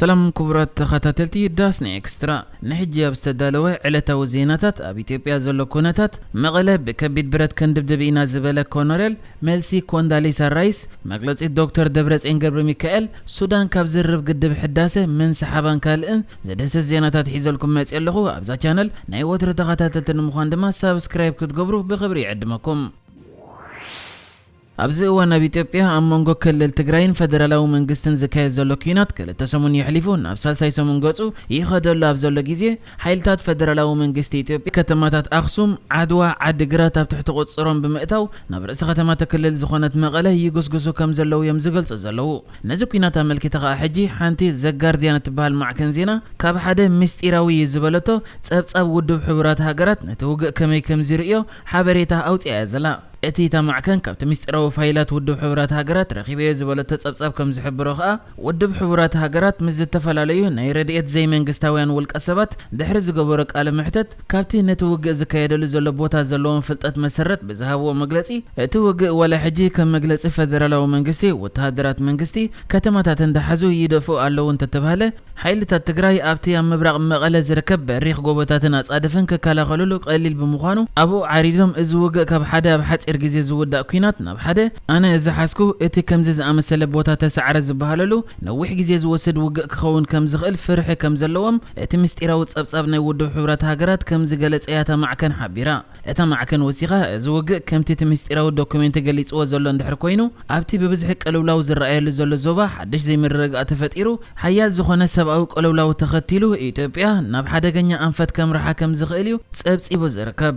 ሰላም ክቡራት ተኸታተልቲ ዳስና ኤክስትራ፣ ንሕጂ ኣብ ዝተዳለወ ዕለታዊ ዜናታት፣ ኣብ ኢትዮጵያ ዘሎ ኩነታት፣ መቐለ ብከቢድ ብረት ክንድብድብ ኢና ዝበለ ኮነሬል መልሲ ኮንዳሊሳ ራይስ፣ መግለጺ ዶክተር ደብረጽዮን ገብረ ሚካኤል፣ ሱዳን ካብ ዝርብ ግድብ ሕዳሰ ምንስሓባን ካልእን ዘድህስስ ዜናታት ሒዘልኩም መጽእ ኣለኹ። ኣብዛ ቻነል ናይ ወትሩ ተኸታተልቲ ንምዃን ድማ ሳብስክራይብ ክትገብሩ ብኽብሪ ይዕድመኩም። ኣብዚ እዋን ኣብ ኢትዮጵያ ኣብ መንጎ ክልል ትግራይን ፈደራላዊ መንግስትን ዝካየድ ዘሎ ኲናት ክልተ ሰሙን የሕሊፉ ናብ ሳልሳይ ሰሙን ገጹ ይኸደሉ ኣብ ዘሎ ግዜ፣ ሓይልታት ፈደራላዊ መንግስቲ ኢትዮጵያ ከተማታት ኣኽሱም፣ ዓድዋ፣ ዓዲግራት ኣብ ትሕቲ ቁጽሮም ብምእታው ናብ ርእሲ ከተማ እቲ ክልል ዝኾነት መቐለ ይጉስጉሱ ከም ዘለዉ እዮም ዝገልጹ ዘለዉ። ነዚ ኲናት ኣመልኪታ ከኣ ሕጂ ሓንቲ ዘጋርዲያን እትበሃል ማዕከን ዜና ካብ ሓደ ምስጢራዊ እዩ ዝበለቶ ጸብጻብ ውድብ ሕቡራት ሃገራት ነቲ ውግእ ከመይ ከም ዝርእዮ ሓበሬታ ኣውጺኣ እያ ዘላ። እቲ እታ ማዕከን ካብቲ ምስጢራዊ ፋይላት ውድብ ሕቡራት ሃገራት ረኺበዮ ዝበለቶ ጸብጻብ ከም ዝሕብሮ ከኣ፣ ውድብ ሕቡራት ሃገራት ምስ ዝተፈላለዩ ናይ ረድኤት ዘይመንግስታውያን ውልቀ ሰባት ድሕሪ ዝገበሮ ቃለ መሕተት፣ ካብቲ ነቲ ውግእ ዝካየደሉ ዘሎ ቦታ ዘለዎም ፍልጠት መሰረት ብዝሃብዎ መግለጺ፣ እቲ ውግእ ዋላ ሕጂ ከም መግለጺ ፈደራላዊ መንግስቲ፣ ወተሃደራት መንግስቲ ከተማታት እንዳሓዙ ይደፍኡ ኣለዉ እንተተባህለ፣ ሓይልታት ትግራይ ኣብቲ ኣብ ምብራቕ መቐለ ዝርከብ በሪኽ ጎቦታትን ኣጻድፍን ክከላኸሉሉ ቀሊል ብምዃኑ፣ ኣብኡ ዓሪዶም እዚ ውግእ ካብ ሓደ ኣብ ሓጺር ግዜ ዝውዳእ ኲናት ናብ ሓደ፣ ኣነ ዝሓዝኩ እቲ ከምዚ ዝኣመሰለ ቦታ ተሳዕረ ዝበሃለሉ ነዊሕ ግዜ ዝወስድ ውግእ ክኸውን ከም ዝኽእል ፍርሒ ከም ዘለዎም እቲ ምስጢራዊ ጸብጻብ ናይ ውድብ ሕቡራት ሃገራት ከም ዝገለጸ እያ እታ ማዕከን ሓቢራ። እታ ማዕከን ወሲኻ፣ እዚ ውግእ ከምቲ እቲ ምስጢራዊ ዶኩሜንት ገሊጽዎ ዘሎ እንድሕር ኮይኑ፣ ኣብቲ ብብዝሒ ቅልውላው ዝረኣየሉ ዘሎ ዞባ ሓድሽ ዘይምርግጋእ ተፈጢሩ፣ ሓያል ዝኾነ ሰብኣዊ ቅልውላው ተኸቲሉ፣ ኢትዮጵያ ናብ ሓደገኛ ኣንፈት ከምርሓ ከም ዝኽእል እዩ ጸብጺቡ ዝርከብ።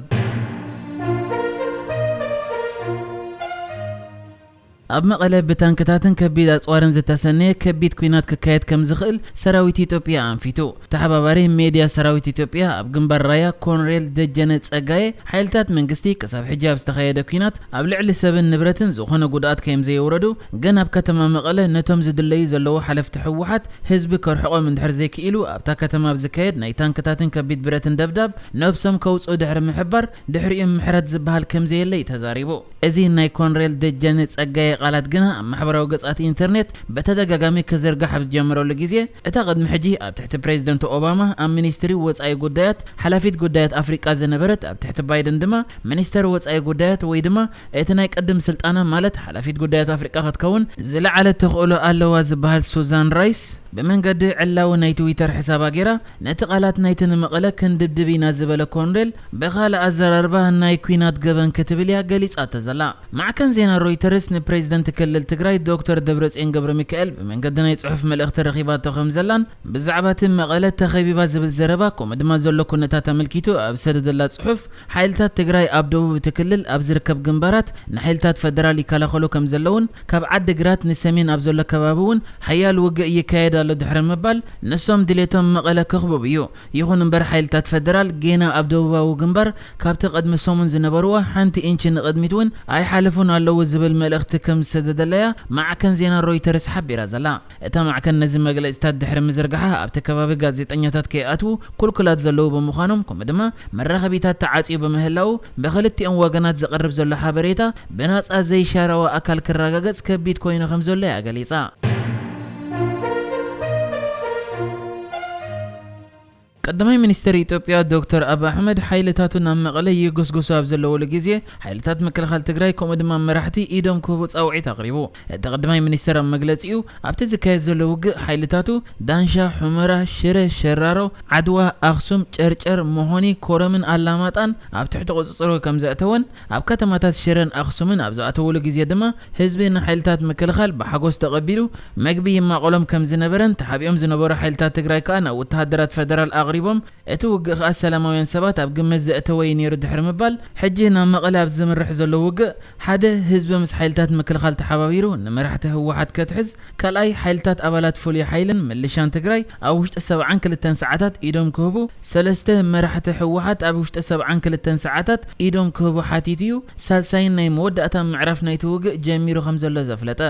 ኣብ መቐለ ብታንክታትን ከቢድ ኣጽዋርን ዝተሰነየ ከቢድ ኲናት ክካየድ ከም ዝኽእል ሰራዊት ኢትዮጵያ ኣንፊቱ። ተሓባባሪ ሜድያ ሰራዊት ኢትዮጵያ ኣብ ግንባር ራያ ኮንሬል ደጀነ ጸጋየ፣ ሓይልታት መንግስቲ ክሳብ ሕጂ ኣብ ዝተኻየደ ኲናት ኣብ ልዕሊ ሰብን ንብረትን ዝኾነ ጉድኣት ከም ዘየውረዱ፣ ግን ኣብ ከተማ መቐለ ነቶም ዝድለዩ ዘለዉ ሓለፍቲ ህወሓት ህዝቢ ከርሕቖም እንድሕር ዘይክኢሉ፣ ኣብታ ከተማ ኣብ ዝካየድ ናይ ታንክታትን ከቢድ ብረትን ደብዳብ ነብሶም ከውፅኡ ድሕሪ ምሕባር፣ ድሕሪኡ ምሕረት ዝበሃል ከም ዘየለ እዩ ተዛሪቡ። እዚ ናይ ኮንሬል ደጀነ ጸጋየ ቃላት ግና ኣብ ማሕበራዊ ገጻት ኢንተርኔት ብተደጋጋሚ ክዝርጋሕ ኣብ ዝጀመረሉ ግዜ፣ እታ ቅድሚ ሕጂ ኣብ ትሕቲ ፕሬዝደንት ኦባማ ኣብ ሚኒስትሪ ወጻኢ ጉዳያት ሓላፊት ጉዳያት ኣፍሪቃ ዝነበረት፣ ኣብ ትሕቲ ባይደን ድማ ሚኒስተር ወጻኢ ጉዳያት ወይ ድማ እቲ ናይ ቅድም ስልጣና ማለት ሓላፊት ጉዳያት ኣፍሪቃ ክትከውን ዝለዓለ ተኽእሎ ኣለዋ ዝበሃል ሱዛን ራይስ፣ ብመንገዲ ዕላዊ ናይ ትዊተር ሕሳባ ገይራ፣ ነቲ ቃላት ናይቲ ንመቐለ ክንድብድብ ኢና ዝበለ ኮንሬል፣ ብኻልእ ኣዘራርባ ናይ ኲናት ገበን ክትብል እያ ገሊጻቶ ዘላ። ማዕከን ዜና ሮይተርስ ንፕሬዝደንት ክልል ትግራይ ዶክተር ደብረጽዮን ገብረ ሚካኤል ብመንገዲ ናይ ጽሑፍ መልእኽቲ ረኺባቶ ከም ዘላን፣ ብዛዕባ እቲ መቐለ ተኸቢባ ዝብል ዘረባ፣ ከምኡ ድማ ዘሎ ኩነታት ኣመልኪቱ ኣብ ዝሰደደላ ጽሑፍ፣ ሓይልታት ትግራይ ኣብ ደቡብ እቲ ክልል ኣብ ዝርከብ ግንባራት ንሓይልታት ፈደራል ይከላኸሉ ከም ዘለውን፣ ካብ ዓዲግራት ንሰሜን ኣብ ዘሎ ከባቢ እውን ሓያል ውግእ ይካየድ ኣሎ ድሕሪ ምባል፣ ንሶም ድሌቶም መቐለ ከኽብቡ እዩ። ይኹን እምበር፣ ሓይልታት ፈደራል ጌና ኣብ ደቡባዊ ግንባር ካብቲ ቅድሚ ሰሙን ዝነበርዋ ሓንቲ ኢንቺ ንቕድሚት እውን ኣይሓለፉን ኣለዉ ዝብል መልእኽቲ ከም ዝሰደደላያ ማዕከን ዜና ሮይተርስ ሓቢራ ዘላ። እታ ማዕከን ነዚ መግለጺታት ድሕሪ ምዝርጋሓ፣ ኣብቲ ከባቢ ጋዜጠኛታት ከይኣትዉ ክልኩላት ዘለዉ ብምዃኖም፣ ከምኡ ድማ መራኸቢታት ተዓጽዩ ብምህላዉ፣ ብኽልቲኦም ወገናት ዝቐርብ ዘሎ ሓበሬታ ብናጻ ዘይሻረዋ ኣካል ክረጋገጽ ከቢድ ኮይኑ ከም ዘሎ እያ ገሊጻ። ቀዳማይ ሚኒስተር ኢትዮጵያ ዶክተር ኣቢ ኣሕመድ፣ ሓይልታቱ ናብ መቐለ ይጉስጉሱ ኣብ ዘለውሉ ግዜ፣ ሓይልታት ምክልኻል ትግራይ ከምኡ ድማ መራሕቲ ኢዶም ክህቡ ጻውዒት ኣቕሪቡ። እቲ ቀዳማይ ሚኒስተር ኣብ መግለጺኡ፣ ኣብቲ ዝካየድ ዘሎ ውግእ ሓይልታቱ ዳንሻ፣ ሑመራ፣ ሽረ፣ ሸራሮ፣ ዓድዋ፣ ኣኽሱም፣ ጨርጨር፣ መሆኒ፣ ኮረምን ኣላማጣን ኣብ ትሕቲ ቁጽጽሩ ከም ዘእተወን፣ ኣብ ከተማታት ሽረን ኣኽሱምን ኣብ ዝኣተውሉ ግዜ ድማ ህዝቢ ንሓይልታት ምክልኻል ብሓጎስ ተቐቢሉ መግቢ ይማቐሎም ከም ዝነበረን፣ ተሓቢኦም ዝነበሩ ሓይልታት ትግራይ ከኣ ናብ ወተሃደራት ፈደራል ኣቕሪቦም፣ እቲ ውግእ ከኣ ሰላማውያን ሰባት ኣብ ግምት ዘእተወ እዩ ነይሩ ድሕሪ ምባል፣ ሕጂ ናብ መቐለ ኣብ ዝምርሕ ዘሎ ውግእ፣ ሓደ፣ ህዝቢ ምስ ሓይልታት ምክልኻል ተሓባቢሩ ንመራሕቲ ህወሓት ከትሕዝ፣ ካልኣይ፣ ሓይልታት ኣባላት ፍሉይ ሓይልን ምልሻን ትግራይ ኣብ ውሽጢ ሰብዓን ክልተን ሰዓታት ኢዶም ክህቡ፣ ሰለስተ፣ መራሕቲ ህወሓት ኣብ ውሽጢ ሰብዓን ክልተን ሰዓታት ኢዶም ክህቡ ሓቲቱ እዩ። ሳልሳይን ናይ መወዳእታ ምዕራፍ ናይቲ ውግእ ጀሚሩ ከም ዘሎ ዘፍለጠ።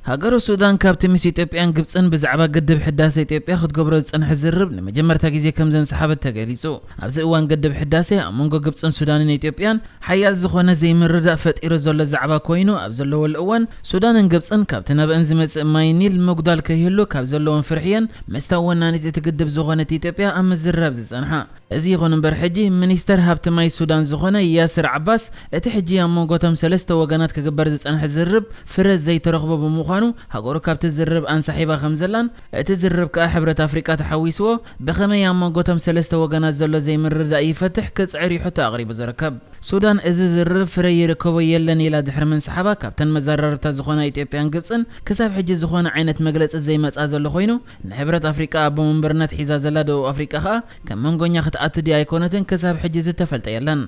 ሃገረ ሱዳን ካብቲ ምስ ኢትዮጵያን ግብጽን ብዛዕባ ግድብ ሕዳሴ ኢትዮጵያ ክትገብሮ ዝጸንሐ ዝርርብ ንመጀመርታ ግዜ ከም ዘንሰሓበት ተገሊጹ። ኣብዚ እዋን ግድብ ሕዳሴ ኣብ መንጎ ግብጽን ሱዳንን ኢትዮጵያን ሓያል ዝኾነ ዘይምርዳእ ፈጢሩ ዘሎ ዛዕባ ኮይኑ ኣብ ዘለወሉ እዋን፣ ሱዳንን ግብጽን ካብቲ ናብአን ዝመጽእ ማይ ኒል ምጉዳል ከይህሉ ካብ ዘለወን ፍርሕየን ምስታ ወናኒት እቲ ግድብ ዝኾነት ኢትዮጵያ ኣብ ምዝርራብ ዝጸንሓ። እዚ ይኹን እምበር ሕጂ ሚኒስተር ሃብቲ ማይ ሱዳን ዝኾነ ያስር ዓባስ፣ እቲ ሕጂ ኣብ መንጎቶም ሰለስተ ወገናት ክግበር ዝጸንሐ ዝርርብ ፍረ ዘይተረኽቦ ብምዃኑ፣ ሃገሩ ካብቲ ዝርርብ ኣንሳሒባ ከም ዘላን እቲ ዝርርብ ከኣ ሕብረት ኣፍሪቃ ተሓዊስዎ ብኸመይ ኣብ መንጎቶም ሰለስተ ወገናት ዘሎ ዘይምርዳእ ይፈትሕ ክጽዕር እዩ ሕቶ ኣቕሪቡ ዝርከብ። ሱዳን እዚ ዝርርብ ፍረ ይርከቦ የለን ኢላ ድሕሪ ምንስሓባ፣ ካብተን መዘራርብታ ዝኾና ኢትዮጵያን ግብጽን ክሳብ ሕጂ ዝኾነ ዓይነት መግለጺ ዘይመጻ ዘሎ ኮይኑ፣ ንሕብረት ኣፍሪቃ ኣቦ መንበርነት ሒዛ ዘላ ደቡብ ኣፍሪቃ ከኣ ከም መንጎኛ ክትኣቱ ድያ ኣይኮነትን ክሳብ ሕጂ ዝተፈልጠ የለን።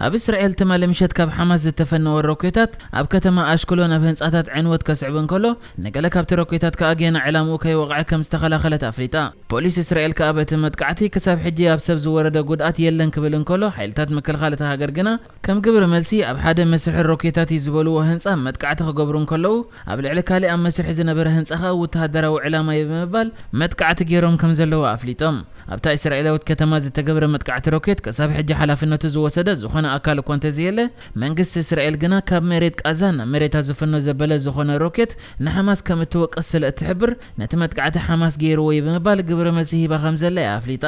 ኣብ እስራኤል ትማሊ ምሸት ካብ ሓማስ ዝተፈነወ ሮኬታት ኣብ ከተማ ኣሽክሎን ኣብ ህንጻታት ዕንወት ከስዕብ እንከሎ፣ ንገለ ካብቲ ሮኬታት ከኣ ጌና ዕላምኡ ከይወቕዐ ከም ዝተኸላኸለት ኣፍሊጣ። ፖሊስ እስራኤል ከኣ በቲ መጥቃዕቲ ክሳብ ሕጂ ኣብ ሰብ ዝወረደ ጉድኣት የለን ክብል እንከሎ፣ ሓይልታት ምክልኻል እታ ሃገር ግና ከም ግብረ መልሲ ኣብ ሓደ መስርሒ ሮኬታት እዩ ዝበልዎ ህንጻ መጥቃዕቲ ክገብሩ እንከለዉ፣ ኣብ ልዕሊ ካልእ ኣብ መስርሒ ዝነበረ ህንጻ ከኣ ወተሃደራዊ ዕላማ እዩ ብምባል መጥቃዕቲ ገይሮም ከም ዘለዉ ኣፍሊጦም። ኣብታ እስራኤላዊት ከተማ ዝተገብረ መጥቃዕቲ ሮኬት ክሳብ ሕጂ ሓላፍነቱ ዝወሰደ ዝኾነ ኣካል እኳ እንተዘየለ፣ መንግስቲ እስራኤል ግና ካብ መሬት ቃዛ ናብ መሬታ ዝፍኖ ዘበለ ዝኾነ ሮኬት ንሓማስ ከም እትወቅስ ስለ እትሕብር፣ ነቲ መጥቃዕቲ ሓማስ ገይርዎ እዩ ብምባል ግብረ መልሲ ሂባ ከም ዘላ እያ ኣፍሊጣ።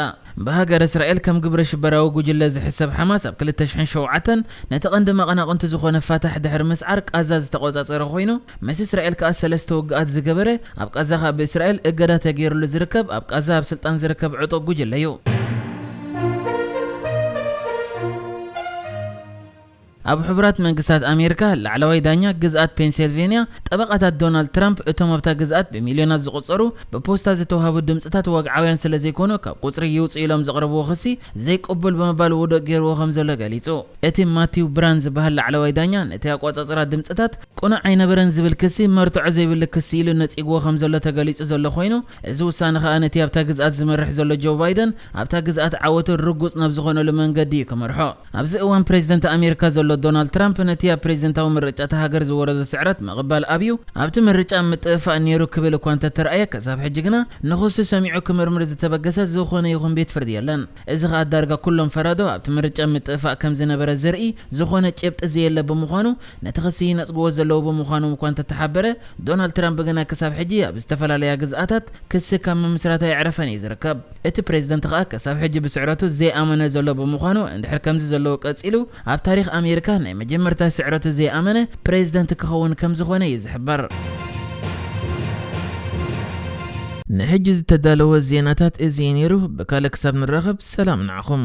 ብሃገር እስራኤል ከም ግብረ ሽበራዊ ጉጅለ ዝሕሰብ ሓማስ ኣብ ክልተ ሽሕን ሸውዓተን ነቲ ቀንዲ መቐናቕንቲ ዝኾነ ፋታሕ ድሕሪ ምስዓር ቃዛ ዝተቆጻጸረ ኮይኑ፣ ምስ እስራኤል ከኣ ሰለስተ ውግኣት ዝገበረ፣ ኣብ ቃዛ ከኣ ብእስራኤል እገዳ ተገይሩሉ ዝርከብ ኣብ ቃዛ ኣብ ስልጣን ዝርከብ ዕጡቕ ጉጅለ እዩ። ኣብ ሕቡራት መንግስታት ኣሜሪካ ላዕለዋይ ዳኛ ግዝኣት ፔንሲልቬንያ፣ ጠበቓታት ዶናልድ ትራምፕ እቶም ኣብታ ግዝኣት ብሚልዮናት ዝቑጸሩ ብፖስታ ዝተዋህቡ ድምጽታት ዋግዓውያን ስለ ዘይኮኑ ካብ ቁጽሪ ይውጽኡ ኢሎም ዘቕረብዎ ክሲ ዘይቅቡል ብምባል ውዱእ ገይርዎ ከም ዘሎ ገሊጹ። እቲ ማቲው ብራን ዝበሃል ላዕለዋይ ዳኛ ነቲ ኣቆጻጽራ ድምጽታት ቅኑዕ ኣይነበረን ዝብል ክሲ መርትዖ ዘይብሉ ክሲ ኢሉ ነጺግዎ ከም ዘሎ ተገሊጹ ዘሎ ኮይኑ፣ እዚ ውሳነ ከኣ ነቲ ኣብታ ግዝኣት ዝመርሕ ዘሎ ጆ ባይደን ኣብታ ግዝኣት ዓወቱ ርጉጽ ናብ ዝኾነሉ መንገዲ እዩ ክመርሖ። ኣብዚ እዋን ፕሬዚደንት ኣሜሪካ ዘሎ ዶናልድ ትራምፕ ነቲ ኣብ ፕሬዚደንታዊ ምርጫ እታ ሃገር ዝወረዶ ስዕረት ምቕባል ኣብዩ፣ ኣብቲ ምርጫ ምጥፍፋእ ነይሩ ክብል እኳ እንተተራእየ፣ ክሳብ ሕጂ ግና ንኽሱ ሰሚዑ ክምርምር ዝተበገሰ ዝኾነ ይኹን ቤት ፍርዲ የለን። እዚ ከኣ ዳርጋ ኩሎም ፈራዶ ኣብቲ ምርጫ ምጥፍፋእ ከም ዝነበረ ዘርኢ ዝኾነ ጭብጢ ዘየለ ብምዃኑ፣ ነቲ ክሲ ይነጽግዎ ዘለዉ ብምዃኖም እኳ እንተተሓበረ፣ ዶናልድ ትራምፕ ግና ክሳብ ሕጂ ኣብ ዝተፈላለያ ግዝኣታት ክሲ ካብ ምምስራት ኣየዕረፈን እዩ ዝርከብ። እቲ ፕሬዚደንት ከኣ ክሳብ ሕጂ ብስዕረቱ ዘይኣመነ ዘሎ ብምዃኑ፣ እንድሕር ከምዚ ዘለዎ ቀጺሉ፣ ኣብ ታሪኽ ኣሜሪካ ናይ መጀመርታ ስዕረቱ ዘይኣመነ ፕሬዚደንት ክኸውን ከም ዝኾነ እዩ ዝሕበር። ንሕጂ ዝተዳለወ ዜናታት እዚ እዩ ነይሩ። ብካልእ ክሳብ ንራኸብ፣ ሰላም ንዓኹም።